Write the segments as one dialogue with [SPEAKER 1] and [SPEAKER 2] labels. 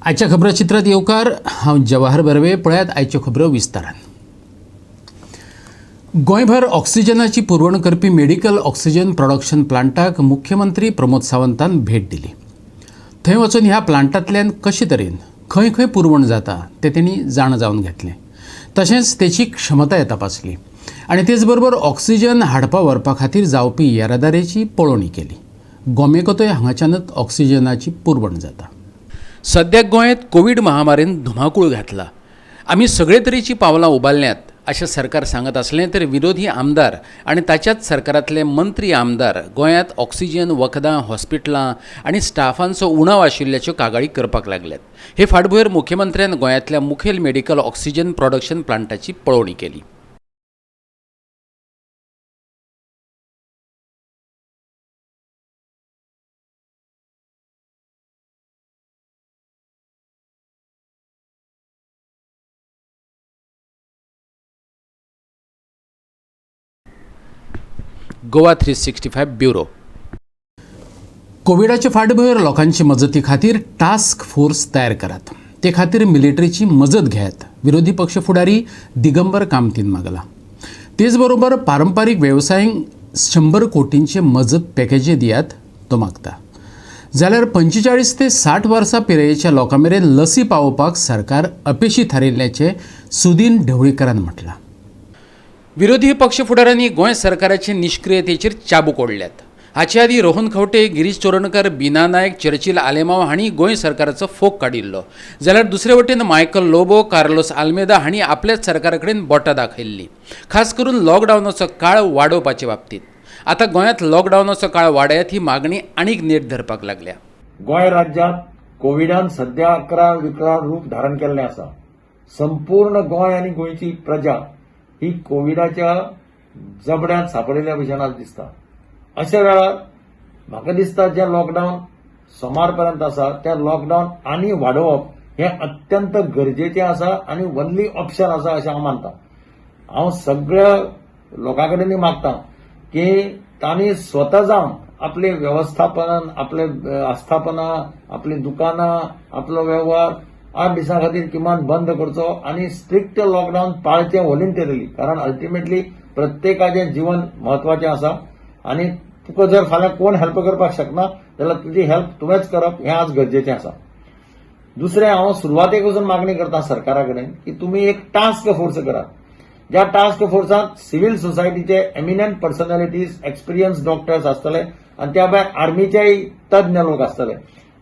[SPEAKER 1] आयच्या खबराचित्रात येवकार. हांव जवाहर बर्वे. पळयात आयच्यो खबरो विस्तारान. गोंयभर ऑक्सिजनाची पुरवण करपी मेडिकल ऑक्सिजन प्रोडक्शन प्लांटाक मुख्यमंत्री प्रमोद सावंतान भेट दिली. थंय वचून ह्या प्लांटांतल्यान कशे तरेन खंय खंय पुरवण जाता तें तेणी जाणा जावन घेतलें. तशेंच तेची क्षमताय तपासली आनी तेच बरोबर ऑक्सिजन हाडपा व्हरपा खातीर जावपी येरादारीची पळोवणी केली. गोमेकॉतय हांगाच्यानच ऑक्सिजनाची पुरवण जाता. सद्याक गोंयांत कोवीड महामारीन धुमाकूळ घातला. आमी सगळे तरेची पावलां उबारल्यांत अशें सरकार सांगत आसलें तरी विरोधी आमदार आनी ताच्याच सरकारांतले मंत्री आमदार गोंयांत ऑक्सिजन, वखदां, हॉस्पिटलां आनी स्टाफांचो उणाव आशिल्ल्याच्यो कागाळी करपाक लागल्यात. हे फाटभुंयेर मुख्यमंत्र्यान गोंयांतल्या मुखेल मेडिकल ऑक्सिजन प्रोडक्शन प्लांटाची पळोवणी केली. गोवा 365 ब्युरो. कोविडाचे फाटभुंयेर लोकांची मजती खातीर टास्क फोर्स तयार करात, ते खातीर मिलिटरीची मजत घेयात, विरोधी पक्ष फुडारी दिगंबर कामतीन मागला. तेच बरोबर पारंपारीक वेवसायांक 100 कोटींचे मजत पॅकेजी दियात तो मागता. जाल्यार 45 ते 60 वर्सां पिरायेच्या लोकां मेरेन लसी पावोवपाक सरकार अपेशी थारिल्ल्याचें सुदीन ढवळीकरान म्हटलां. विरोधी पक्ष फुडाऱ्यांनी गोंय सरकाराचे निश्क्रियतेचेर चाबूक ओडल्यात. हाचे आदीं रोहन खंवटे, गिरीश चोडणकर, बिना नायक, चर्चिल आलेमाव हांणी गोंय सरकाराचो फोग काडिल्लो. जाल्यार दुसरे वटेन मायकल लोबो, कार्लोस आल्मेदा हांणी आपल्याच सरकारा कडेन बोटां दाखयल्लीं, खास करून लॉकडावनाचो काळ वाडोवपाचे बाबतींत. आतां गोंयांत लॉकडावनाचो काळ वाडयात ही मागणी आनीक नेट धरपाक लागल्या.
[SPEAKER 2] गोंय राज्यांत कोविडान सध्या 11 विकराळ रूप धारण केल्लें आसा. संपूर्ण गोंय आनी गोंयची प्रजा ही कोविडाच्या जबड्यांत सांपडिल्ल्या भशेन आज दिसता. अशा वेळार म्हाका दिसता जें लॉकडावन सोमार पर्यंत आसा तें लॉकडावन आनी वाडोवप हें अत्यंत गरजेचें आसा आनी वनली ऑप्शन आसा अशें हांव मानता. हांव सगळ्या लोकां कडेन मागता की तांणी स्वता जावन आपले वेवस्थापन, आपले आस्थापनां, आपलीं दुकानां, आपलो वेव्हार 8 दिसां खातीर किमान बंद करचो आनी स्ट्रिक्ट लॉकडावन पाळचें व्हॉलंटरीली. कारण अल्टिमेटली प्रत्येकाचें जीवन म्हत्वाचें आसा आनी तुका जर फाल्यां कोण हेल्प करपाक शकना जाल्यार तुजी हेल्प तुवेंच करप हें आज गरजेचें आसा. दुसरें, हांव सुरवातेक वचून मागणी करता सरकारा कडेन की तुमी एक टास्क फोर्स करात, ज्या टास्क फोर्सांत सिव्हील सोसायटीचे एमिनंट पर्सनॅलिटीज, एक्सपिरियन्स डॉक्टर्स आसतले आनी त्या भायर आर्मीचेय तज्ञ लोक आसतले,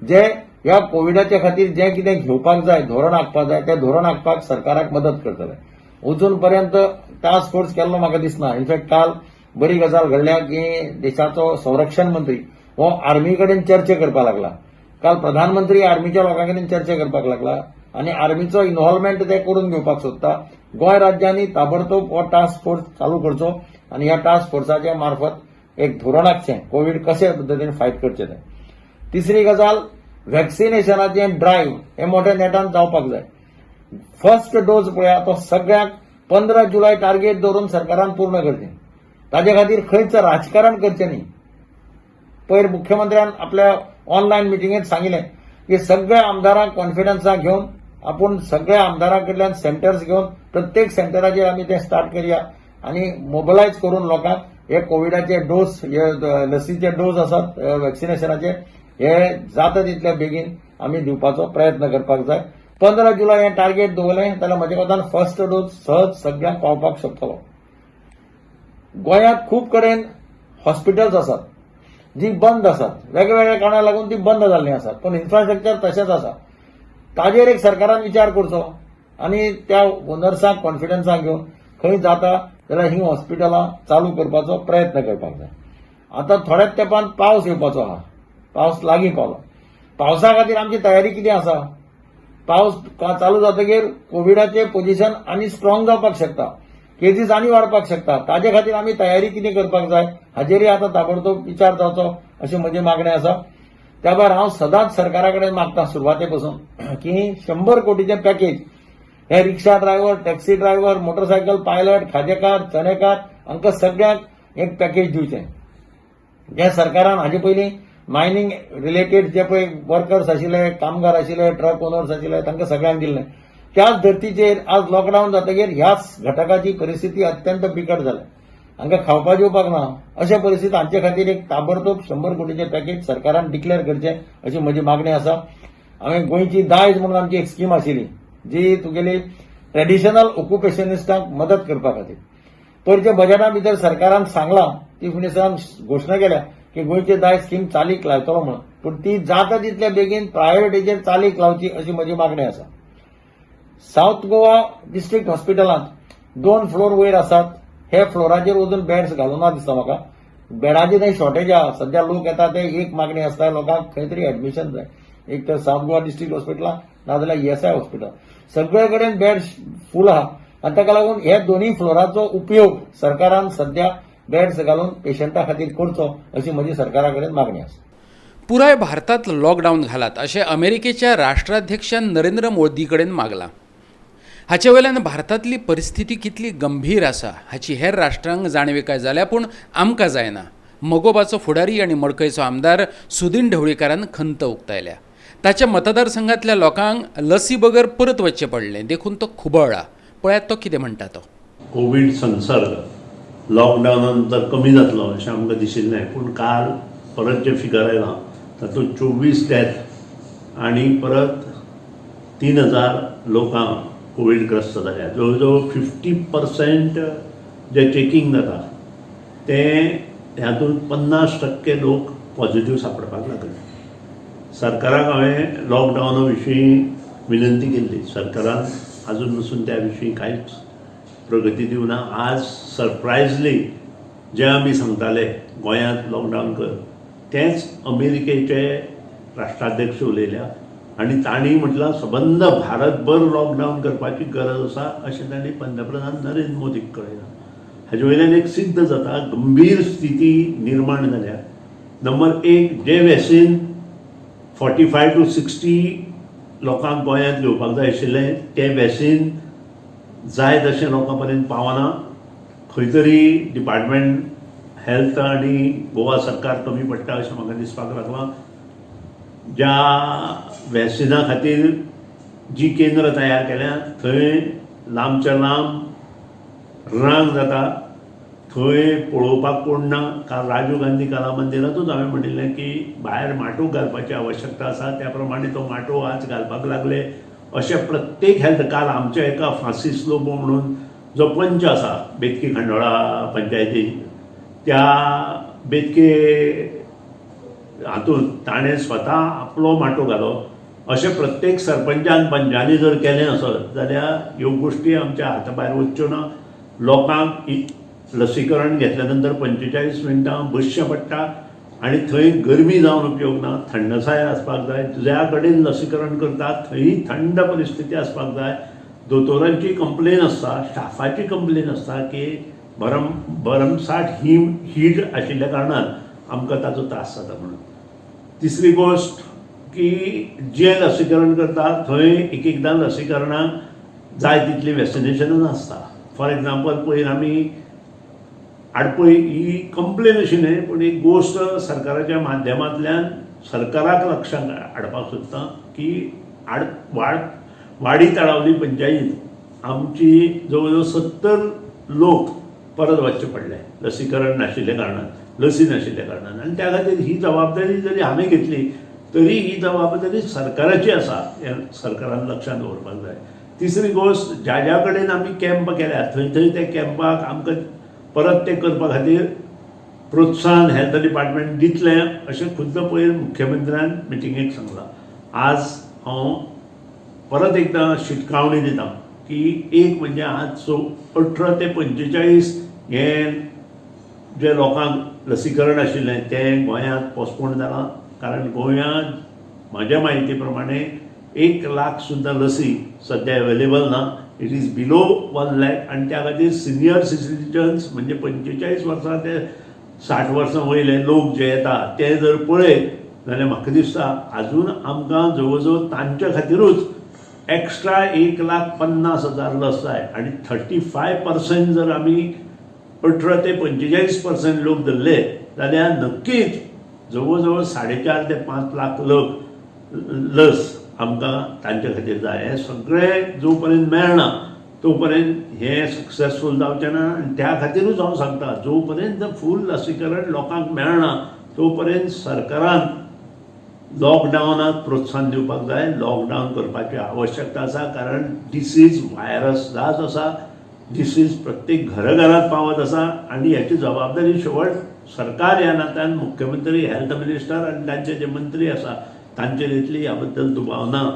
[SPEAKER 2] जे ह्या कोविडाच्या खातीर जें कितें घेवपाक जाय, धोरण आंखपाक जाय, तें धोरण आंखपाक सरकाराक मदत करतले. अजून पर्यंत टास्क फोर्स केल्लो म्हाका दिसना. इनफॅक्ट काल बरी गजाल घडल्या की देशाचो संरक्षण मंत्री हो आर्मी कडेन चर्चा करपाक लागला. काल प्रधानमंत्री आर्मीच्या लोकां कडेन चर्चा करपाक लागला आनी आर्मीचो इन्वॉल्वमेंट ते करून घेवपाक सोदता. गोंय राज्यांनी ताबडतोब हो टास्क फोर्स चालू करचो आनी ह्या टास्क फोर्साच्या मार्फत एक धोरण आंखचें कोवीड कशे पद्दतीन फायट करचें तें. तिसरी गजाल, वॅक्सिनेशनाचें ड्रायव्ह हें मोठ्या नेटान जावपाक जाय. फर्स्ट डोस पळया तो सगळ्यांक 15 जुलय टार्गेट दवरून सरकारान पूर्ण करचें. ताजे खातीर खंयच राजकारण करचें न्ही. पयर मुख्यमंत्र्यान आपल्या ऑनलायन मिटिंगेंत सांगिल्लें की सगळ्या आमदारांक कॉन्फिडन्साक घेवन आपूण सगळ्या आमदारां कडल्यान सेंटर्स घेवन प्रत्येक सेंटराचेर आमी तें स्टार्ट करया आनी मोबलायज करून लोकांक हे कोविडाचे डोस, हे लसीचे डोस आसात वॅक्सिनेशनाचे, हे जाता तितल्या बेगीन आमी दिवपाचो प्रयत्न करपाक जाय. 15 जुलय हें टार्गेट दवरलें जाल्यार म्हज्या कोतान फर्स्ट डोस सहज सगळ्यांक पावपाक शकतलो. गोंयांत खूब कडेन हॉस्पिटल्स आसात जी बंद आसात, वेगवेगळ्या कारणाक लागून ती बंद जाल्लीं आसात, पूण इन्फ्रास्ट्रक्चर तशेंच आसा. ताजेर एक सरकारान विचार करचो आनी त्या ओनर्सांक कॉन्फिडन्साक घेवन खंय जाता जाल्यार ही हॉस्पिटलां चालू करपाचो प्रयत्न करपाक जाय. आतां थोड्याच तेंपान पावस येवपाचो आहा, पावस लागीं पावला. पावसा खातीर आमची तयारी कितें आसा? पावस चालू जातकीर कोविडाचें पोजिशन आनी स्ट्रॉंग जावपाक शकता, केजीस आनी वाडपाक शकता. ताजे खातीर आमी तयारी कितें करपाक जाय हाजेरय आतां ताबडतोब विचार जावचो अशी म्हजी मागणी आसा. त्या भायर हांव सदांच सरकारा कडेन मागता सुरवाते पसून की 100 कोटीचें पॅकेज हे rickshaw driver, taxi driver, motorcycle pilot, खाजेकार, चणेकार हांकां सगळ्यांक एक पॅकेज दिवचें, जें सरकारान हाजे पयलीं मायनींग रिलेटेड जे पळय वर्कर्स आशिल्ले, कामगार आशिल्ले, ट्रक ओनर्स आशिल्ले, तांकां सगळ्यांक दिल्लें. त्याच धर्तीचेर आज लॉकडावन जातकीर ह्याच घटकाची परिस्थिती अत्यंत बिकट जाल्या. हांकां खावपा जेवपाक ना. अशा परिस्थितीत हांचे खातीर एक ताबडतोब 100 कोटीचें पॅकेज सरकारान डिक्लेअर करचें अशी म्हजी मागणी आसा. हांवें गोंयची दायज म्हणून आमची एक स्कीम आशिल्ली, जी तुगेली ट्रेडिशनल ऑक्युपेशनिस्टांक मदत करपा खातीर. पयरच्या बजेटा भितर सरकारान सांगलां, चीफ मिनिस्टरान घोशणा केल्या की गोंयचे दायज स्कीम चालीक लायतलो म्हणून, पूण ती जाता तितल्या बेगीन प्रायोरिटीचेर चालीक लावची अशी म्हजी मागणी आसा. सावथ गोवा डिस्ट्रिक्ट हॉस्पिटलांत दोन फ्लोर वयर आसात. हे फ्लोराचेर अजून बेड्स घालूना दिसता म्हाका. बेडाची थंय शॉर्टेज आहा. सध्या लोक येता ते एक मागणी आसता, लोकांक खंय तरी एडमिशन जाय, एक तर सावथ गोवा डिस्ट्रिक्ट हॉस्पिटलान नाजाल्यार ईएसआय हॉस्पिटल. सगळे कडेन बेड फूल आहा आनी ताका लागून हे दोनूय फ्लोराचो उपयोग सरकारान सध्या बेड्स घालून पेशंटा खातीर करचो अशी म्हजी सरकारा कडेन मागणी आसा.
[SPEAKER 1] पुराय भारतांत लॉकडावन घालात अशें अमेरिकेच्या राष्ट्राध्यक्षान नरेंद्र मोदी कडेन मागलां. हाचे वयल्यान भारतांतली परिस्थिती कितली गंभीर आसा हाची हेर राष्ट्रांक जाणविकाय जाल्या, पूण आमकां जायना. मगोबाचो फुडारी आनी मडकयचो आमदार सुदीन ढवळीकारान खंत उक्तायल्या. ताच्या मतदारसंघांतल्या लोकांक लसी बगर परत वचचें पडलें, देखून तो खुबळ्ळा. पळयात तो कितें म्हणटा तो.
[SPEAKER 3] कोवीड संसर्ग लॉकडावना नंतर कमी जातलो अशें आमकां दिशिल्लें, पूण काल परत जे फिगर आयलां तातूंत 24 डेथ आनी परत 3000 लोकांक कोवीडग्रस्त जाल्या. जवळ जवळ 50% जे चॅकींग जाता तें हातूंत 50% लोक पॉझिटीव सापडपाक लागले. सरकाराक हांवें लॉकडावना विशीं विनंती केल्ली. सरकारान आजून पसून त्या विशीं कांयच प्रगती दिवना. आज सरप्रायजली जें आमी सांगताले गोंयांत लॉकडावन कर, तेंच अमेरिकेचे राष्ट्राध्यक्ष उलयल्या आनी तांणी म्हटलां सबंद भारतभर लॉकडावन करपाची गरज आसा अशें तांणी पंतप्रधान नरेंद्र मोदीक कळयलां. हाजे वयल्यान एक सिद्ध जाता, गंभीर स्थिती निर्माण जाल्या. नंबर एक, जें वॅक्सिन 45 टू 60 लोकांक गोंयांत घेवपाक जाय आशिल्लें, तें वॅक्सिन जाय तशें लोकां पर्यंत पावना. खंय तरी डिपार्टमेंट हेल्थ आनी गोवा सरकार कमी पडटा अशें म्हाका दिसपाक लागलां. ज्या वॅक्सिना खातीर जी केंद्र तयार केल्या थंय लांबच्या लांब रांग जाता, थंय पळोवपाक कोण ना. काल राजीव गांधी कला मंदिरांतूच हांवें म्हणिल्लें की भायर माटोव घालपाची आवश्यकता आसा. त्या प्रमाणे तो माटोव आज घालपाक लागले. अशें प्रत्येक हेल्थ, काल आमच्या एका फ्रांसीस लोबो म्हणून जो पंच आसा बेतकी खांडोळा पंचायतीन, त्या बेतके हातूंत ताणें स्वता आपलो माटो घालो. अशें प्रत्येक सरपंचान पंचांनी जर केलें आसत जाल्यार ह्यो गोश्टी आमच्या हाता भायर वचच्यो ना. लोकांक लसीकरण घेतल्या नंतर 45 मिनटां बसचें पडटा आनी थंय गरमी जावन उपयोग ना. थंडसाय आसपाक जाय. ज्या कडेन लसीकरण करतात थंय थंड परिस्थिती आसपाक जाय. दोतोरांची कंप्लेन आसता, स्टाफाची कंप्लेन आसता की भरमसाठ हीट आशिल्ल्या कारणान आमकां ताचो त्रास जाता म्हणून. तिसरी गोश्ट की जें लसीकरण करता थंय एक एकदां लसीकरणाक जाय तितली वॅक्सिनेशनां नासता. फॉर एग्जाम्पल, पयर आमी आडपय, ही कंप्लेन अशी न्हय, पूण एक गोश्ट सरकाराच्या माध्यमांतल्यान सरकाराक लक्षांत हाडपाक सोदता की आड वाड वाडी तळावली पंचायत आमची जवळ जवळ 70 लोक परत वचचे पडले लसीकरण नाशिल्ल्या कारणान, लसी नाशिल्ल्या कारणान. आनी त्या खातीर ही जबाबदारी जरी हांवें घेतली तरी ही जबाबदारी सरकाराची आसा हें सरकारान लक्षांत दवरपाक जाय. तिसरी गोश्ट, ज्या ज्या कडेन आमी कॅम्प केल्यात थंय थंय त्या कॅम्पाक आमकां परत ते करपा खातीर प्रोत्साहन हेल्थ डिपार्टमेंट दितलें अशें खुद्द पयर मुख्यमंत्र्यान मिटिंगेक सांगलां. आज हांव परत एकदां शिटकावणी दिता की एक म्हणजे आज सो 18 ते 45 हें जे लोकांक लसीकरण आशिल्लें तें गोंयांत पोस्टपोन जालां, कारण गोंयांत म्हाज्या म्हायती प्रमाणे 1 लाख सुद्दां लसी सद्या अवेलेबल ना. It is below 1 lakh. आनी त्या खातीर सिनियर सिटीजन्स म्हणजे 45 वर्सां ते 60 वर्सां वयले लोक जे येता ते जर पळयत जाल्यार म्हाका दिसता आजून आमकां जवळ जवळ तांच्या खातीरूच एक्स्ट्रा 1,50,000 लस जाय. आनी 35% जर आमी 18 ते 45% लोक धरले जाल्यार नक्कीच जवळ जवळ 4.5 ते 5 लाख लस आमकां तांचे खातीर जाय. हें सगळें जो पर्यंत मेळना तो पर्यंत हें सक्सेसफूल जावचें ना. आनी त्या खातीरूच हांव सांगता, जो पर्यंत फूल लसीकरण लोकांक मेळना तो पर्यंत सरकारान लॉकडावनाक प्रोत्साहन दिवपाक जाय. लॉकडावन करपाची आवश्यकता आसा, कारण डिसीज व्हायरस जात आसा, डिसीज प्रत्येक घराघरांत पावत आसा आनी ह्याची जबाबदारी शेवट सरकार ह्या नात्यान मुख्यमंत्री, हेल्थ मिनिस्टर आनी तांचे जे मंत्री आसा तांचेर येतली, ह्या बद्दल दुबाव ना.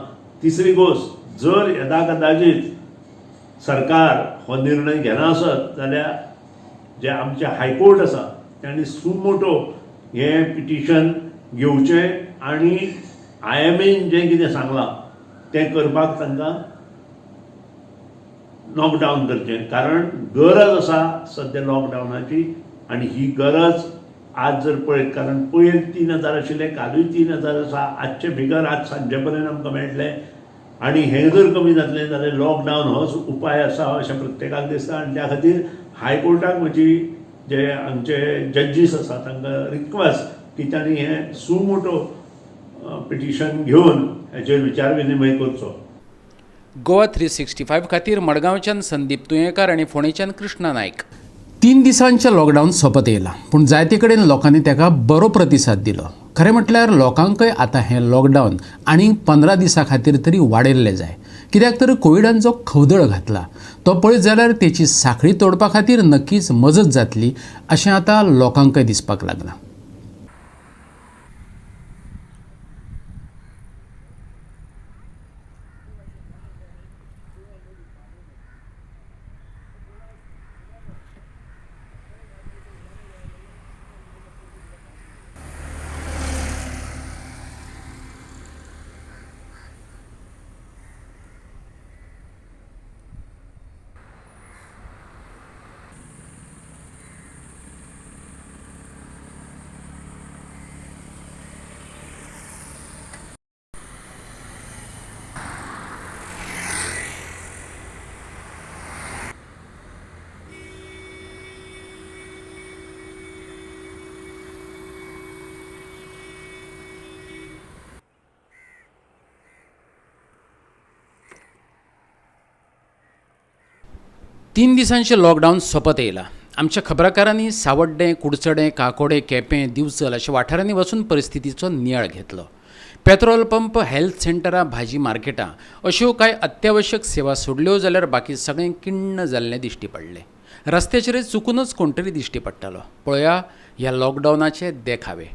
[SPEAKER 3] तिसरी गोश्ट, जर यदा कदाचीत सरकार हो निर्णय घेना आसत जाल्यार जे आमचे हायकोर्ट आसा तांणी सुमोटो हें पिटिशन घेवचें आनी IMAन जें कितें सांगलां तें करपाक तांकां लॉकडावन करचें, कारण गरज आसा सद्या लॉकडावनाची. आनी ही गरज आज जर पळयत, कारण पयर 3,000 आशिल्ले, कालूय 3,000 आसा, आजचे फिगर आज सांजे पर्यंत आमकां मेळटले आनी हें जर कमी जातलें जाल्यार लॉकडावन होच उपाय आसा अशें प्रत्येकाक दिसता. आनी त्या खातीर हायकोर्टाक म्हजी जे आमचे जजीस आसा तांकां रिक्वेस्ट की तांणी हें सुमोटो पिटिशन घेवन हेचेर विचार विनिमय करचो.
[SPEAKER 1] गोवा 365 खातीर मडगांवच्यान संदीप तुयेंकार आनी फोंडेच्यान कृष्णा नायक. 3 दिसांचें लॉकडावन सोंपत येयलां, पूण जायते कडेन लोकांनी ताका बरो प्रतिसाद दिलो. खरें म्हटल्यार लोकांकय आतां हें लॉकडावन आनी 15 दिसां खातीर तरी वाडयल्लें जाय, कित्याक तर कोविडान जो खवदळ घातला तो पळयत जाल्यार तेची साखळी तोडपा खातीर नक्कीच मजत जातली अशें आतां लोकांकय दिसपाक लागलां. तीन दिसांचें लॉकडावन सोंपत येयलां. आमच्या खबराकारांनी सावड्डें, कुडचडें, काकोडें, केपें, दिवचल अशा वाठारांनी वचून परिस्थितीचो नियाळ घेतलो. पेट्रोल पंप, हेल्थ सेंटरां, भाजी मार्केटां अश्यो कांय अत्यावश्यक सेवा सोडल्यो जाल्यार बाकी सगळें किण्ण जाल्लें दिश्टी पडलें. रस्त्याचेर चुकूनच कोण तरी दिश्टी पडटालो. पळया ह्या लॉकडावनाचे देखावे.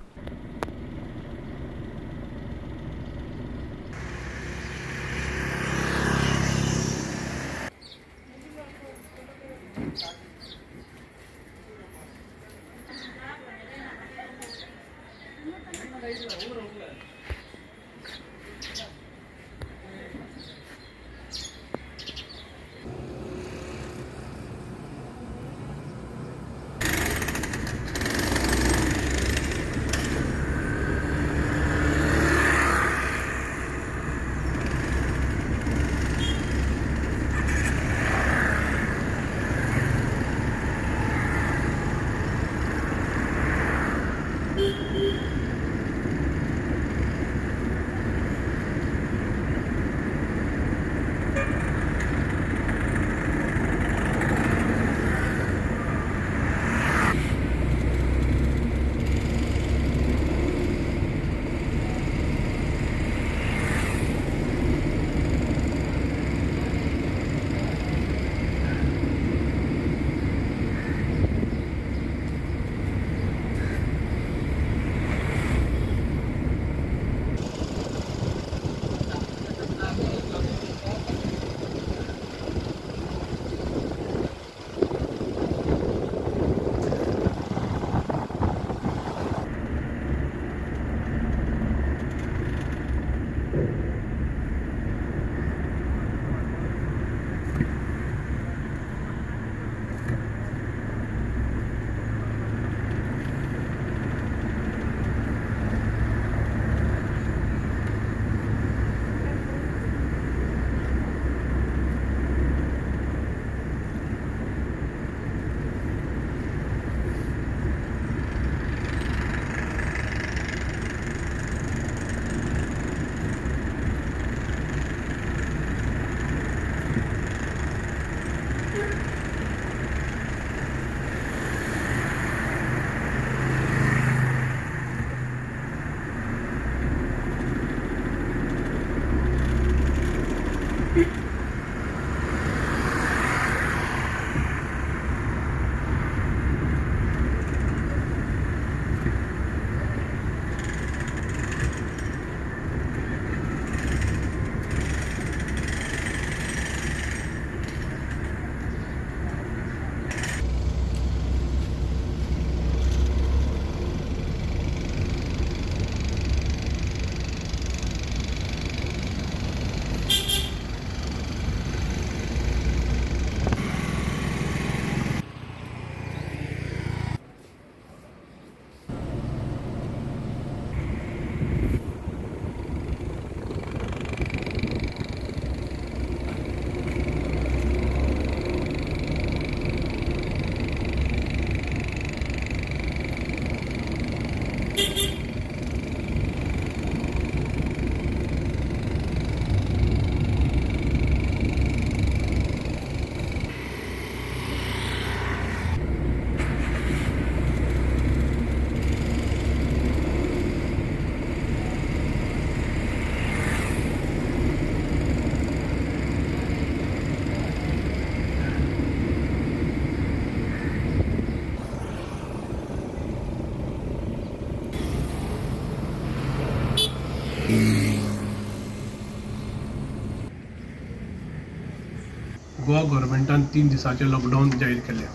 [SPEAKER 4] गोवा गव्हर्मेंटान 3 दिसांचें लॉकडावन जाहीर केलें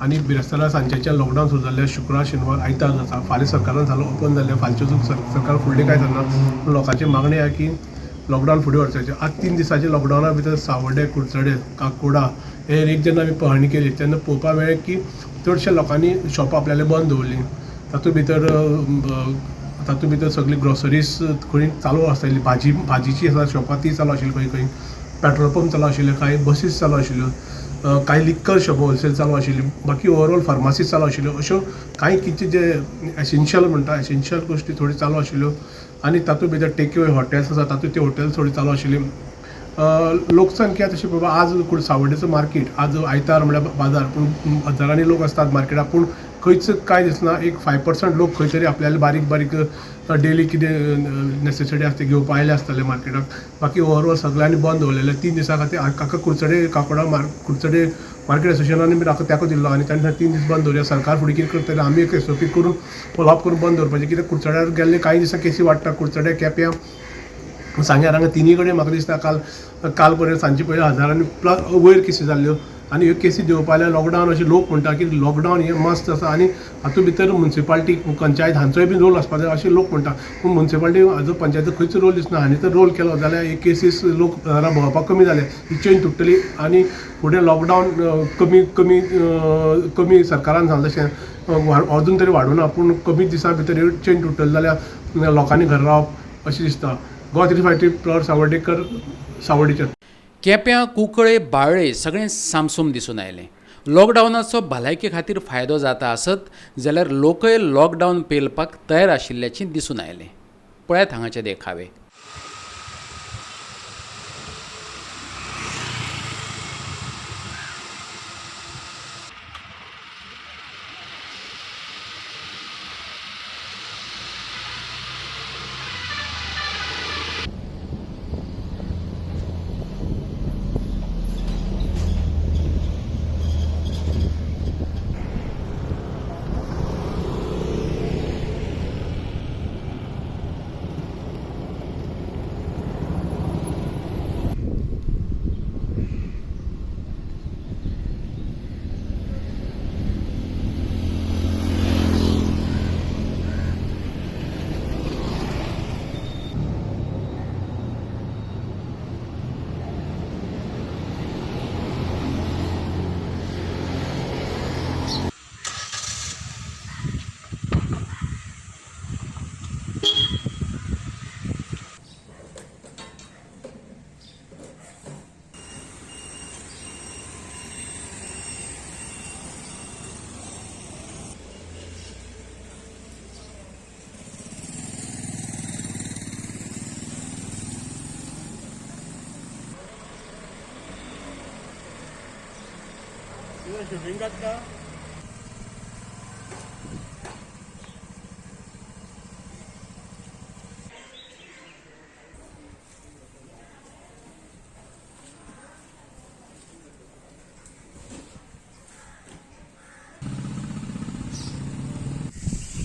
[SPEAKER 4] आनी बिरेस्तारा सांजेच्यान लॉकडावन सुरू जाल्लें. शुक्रार, शेनवार, आयतार जाता. फाल्यां सरकारान सांगलां ओपन जाल्लें, फालचें अजून सरकार फुडलें कांय सांगना. पूण लोकांची मागणी आहा की लॉकडावन फुडें व्हरचें. आज 3 दिसांचे लॉकडावना भितर सावर्डे, कुडचडे, काकोडा हे एक जेन्ना आमी पळोवणी केली तेन्ना पळोवपाक मेळ्ळें की चडश्या लोकांनी शॉपां आपल्याले बंद दवरलीं. तातूंत भितर सगळी ग्रोसरीज खंय चालू आसताली, भाजीची आसा शॉपां ती चालू आशिल्ली, खंय खंय पेट्रोल पंप चालू आशिल्ले, कांय बसीस चालू आशिल्ल्यो, कांय लिक्कर शॉप होलसेल चालू आशिल्ली, बाकी ओवरऑल फार्मासी चालू आशिल्ल्यो. अश्यो कांय कितें जे एसेन्शियल म्हणटा एसेन्शियल गोश्टी थोड्यो चालू आशिल्ल्यो आनी तातूंत भितर टेक अवे हॉटेल्स आसा तातूंत ती हॉटेल्स थोडी चालू आशिल्ली. लोकसंख्या तशी पळोवपा आज सावर्डेचो मार्केट आज आयतार म्हळ्यार बाजार, पूण हजारांनी लोक आसतात मार्केटाक, पूण खंयच कांय दिसना. एक 5% लोक खंय तरी आपल्याले बारीक बारीक डेली कितें नेसेसिटी आसता घेवपा आयले आसतले मार्केटाक. बाकी ओवरऑल सगळ्यांनी बंद दवरलेले 3 दिसां खातीर. काका कुडचडे काकोडा कुडचडे मार्केट एसोसिएशनान बी म्हाका तेंको दिल्लो आनी तांणी 3 दीस बंद दवरया. सरकार फुडें कितें करतलें आमी एक एसओपी करून फॉलोअप करून बंद दवरपाचें. कित्याक कुडचड्यार गेल्ले कांय दिसां केसी वाडटा. कुडचडे, केप्यां, सांग्यार हांगा तिनूय कडेन म्हाका दिसता काल पर्यंत सांजचे पयलीं हजारांनी प्लस वयर केसी जाल्ल्यो आनी ह्यो केसी देंवपा जाल्यार लॉकडावन अशें लोक म्हणटा की लॉकडावन हें मस्त आसा आनी हातूंत भितर मुन्सिपाल्टी, पंचायत हांचोय बी रोल आसपा जाय अशें लोक म्हणटा. पूण मुन्सिपाल्टी हाजो पंचायतीचो खंयच रोल दिसना. हांणी जर रोल केलो जाल्यार हे केसीस लोक घरा भोंवपाक कमी जाले, ही चेन तुट्टली आनी फुडें लॉकडावन कमी कमी कमी सरकारान सांगलें तशें अजून तरी वाडूना, पूण कमी दिसां भितर ही चेन तुट्टली जाल्यार लोकांनी घरा रावप अशें दिसता. गोवा 353 प्लॉट सावर्डेकर, सावर्डेचेर.
[SPEAKER 1] केप्यां, कुंकळे, बाळ्ळे सगळें सामसूम दिसून आयलें. लॉकडावनाचो भलायके खातीर फायदो जाता आसत जाल्यार लोकय लॉकडावन पेलपाक तयार आशिल्ल्याचें दिसून आयलें. पळयात हांगाचे देखावे.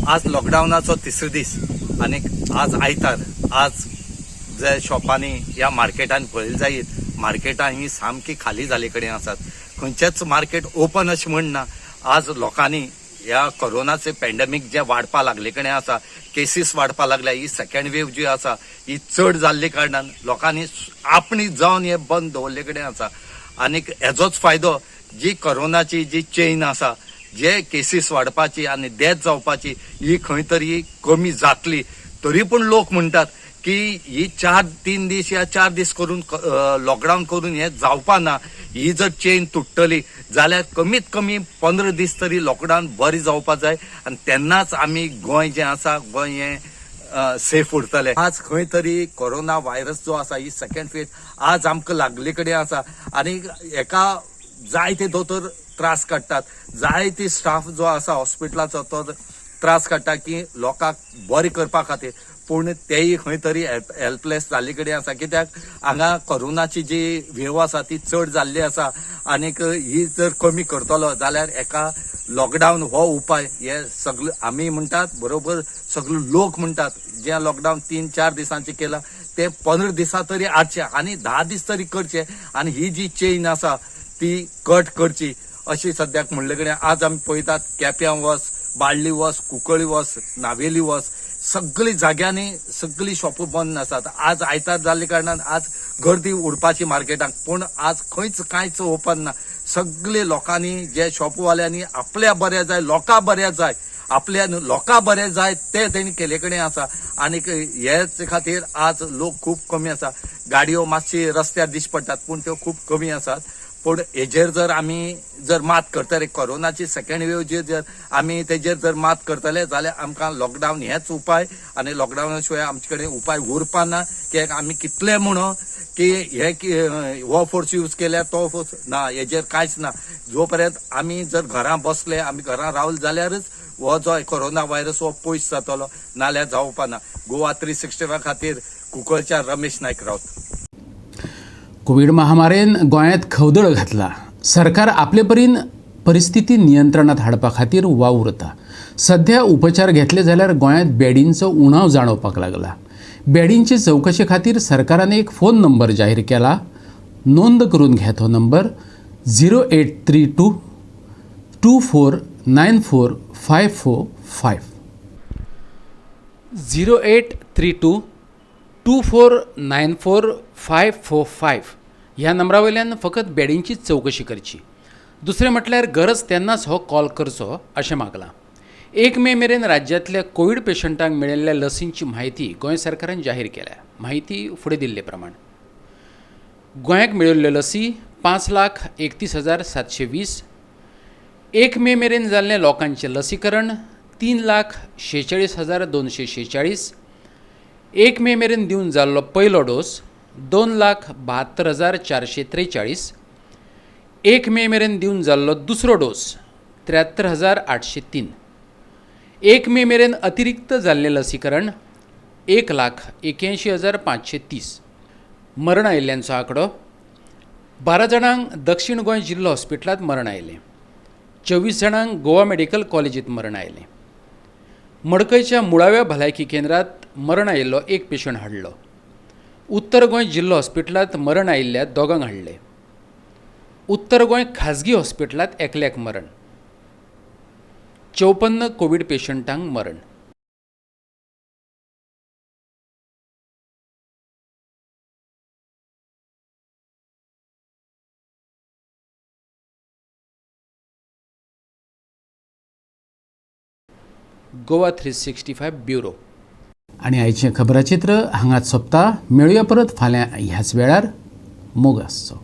[SPEAKER 5] आज लॉकडावनाचो तिसरो दीस आनी आज आयतार. आज जे शॉपांनी ह्या मार्केटान पळयलें जायत, मार्केटां ही सामकी खाली जाल्ले कडेन आसात. खंयचेच मार्केट ओपन अशें म्हण ना. आज लोकांनी ह्या कोरोनाचे पॅन्डेमीक जे वाडपा लागले कडेन आसा, केसीस वाडपा लागल्या, ही सेकंड वेव जी आसा ही चड जाल्ले कारणान लोकांनी आपणी जावन हे बंद दवरले कडेन आसा. आनीक हेजोच फायदो जी कोरोनाची जी चेन आसा, जे केसीस वाडपाची आनी डेथ जावपाची ही खंय तरी कमी जातली. तरी पूण लोक म्हणटात की ही 4-3 दीस या 4 दीस करून लॉकडावन करून हे जावपा ना. ही जर चेन तुट्टली जाल्यार कमीत कमी 15 दीस तरी लॉकडावन बरें जावपा जाय आनी तेन्नाच आमी गोंय जें आसा, गोंय हें सेफ उरतलें. आज खंय तरी कोरोना व्हायरस जो आसा ही सेकंड फेज आज आमकां लागले कडेन आसा आनी हेका जायते दोतोर त्रास काडटात, जायते स्टाफ जो आसा हॉस्पिटलाचो तो त्रास काडटा की लोकांक बरें करपा खातीर, पूण तेय खंय तरी हेल्पलेस जाल्ले कडेन आसा. कित्याक हांगा कोरोनाची जी वेव आसा ती चड जाल्ली आसा आनीक ही जर कमी करतलो जाल्यार एका लॉकडावन हो उपाय हे सगळे आमी म्हणटात, बरोबर सगळे लोक म्हणटात. जे लॉकडावन 3-4 दिसांचे केला ते 15 दिसां तरी आडचे आनी 10 दीस तरी करचे आनी ही जी चेन आसा ती कट करची अशी सद्याक म्हणले कडेन आज आमी पळयतात. केप्यां वच, बाळ्ळी वच, कुंकळी वच, नावेली वच, सगळी जाग्यांनी सगळी शॉपां बंद आसात. आज आयतार जाल्ले कारणान आज गर्दी उरपाची मार्केटाक, पूण आज खंयच कांयच ओपन ना. सगळे लोकांनी जे शॉपवाल्यांनी आपल्या बऱ्या जाय, लोकां बऱ्या जाय, आपल्या लोकां बरें जाय ते तेणी केले कडेन आसा. आनीक हेच खातीर आज लोक खूब कमी आसा. गाडयो मातशी रस्त्यार दिश्टी पडटात पूण त्यो खूब कमी आसात. पूण हेजेर जर आमी जर मात करतले, कोरोनाची सेकंड वेव जर आमी तेजेर जर मात करतले जाल्यार आमकां लॉकडावन हेच उपाय आनी लॉकडावना शिवाय आमचे कडेन उपाय उरपा ना. की आमी कितले म्हणो की हे हो फोर्स यूज केल्यार तो फोर्स ना, हेजेर कांयच ना. जो पर्यंत आमी जर घरां बसले, आमी घरां रावले जाल्यारच हो जो कोरोना व्हायरस हो पयस जातलो, नाल्यार जावपा ना. गोवा 365 खातीर कुंकळच्या रमेश नायक राऊत.
[SPEAKER 1] कोवीड महामारेन गोंयांत खवदळ घातला. सरकार आपले परीन परिस्थिती नियंत्रणात हाडपा खातीर वावुरता. सध्या उपचार घेतले जाल्यार गोंयांत बेडींचो उणाव जाणवपाक लागला. बेडींचे चवकशे खातीर सरकारान एक फोन नंबर जाहीर केला. नोंद करून घेत हो नंबर 0832 2494 545. 0832 2494 545 ह्या नंबरा वयल्यान फकत बेडींची चवकशी करची. दुसरें म्हटल्यार गरज तेन्नाच हो कॉल करचो अशें मागलां. 1 मे मेरेन राज्यांतल्या कोवीड पेशंटांक मेळिल्ल्या लसींची म्हायती गोंय सरकारान जाहीर केल्या. म्हायती फुडें दिल्ले प्रमाण गोंयाक मेळिल्ल्यो लसी 5,31,720. 1 मे मेरेन जाल्लें लोकांचें लसीकरण 3,46,246. 1 मे मेरेन दिवन जाल्लो पयलो डोस 2,72,443. 1 मे मेरेन दिवन जाल्लो दुसरो डोस 73,803. 1 मे मेरेन अतिरिक्त जाल्लें लसीकरण 1,81,530. मरण आयिल्ल्यांचो आंकडो 12 जाणांक दक्षिण गोंय जिल्लो हॉस्पिटलांत मरण आयलें. 24 जाणांक गोवा मेडिकल कॉलेजींत मरण आयलें. मडकयच्या मुळाव्या भलायकी केंद्रांत मरण आयिल्लो 1 पेशंट हाडलो. उत्तर गोंय जिल्लो हॉस्पिटलांत मरण आयिल्ल्या 2 हाडले. उत्तर गोंय खाजगी हॉस्पिटलांत एकल्याक मरण. 54 कोवीड पेशंटांक मरण. गोवा 365 ब्युरो. आनी आयचें खबराचित्र हांगाच सोंपता. मेळुया परत फाल्यां ह्याच वेळार. मोग आसचो.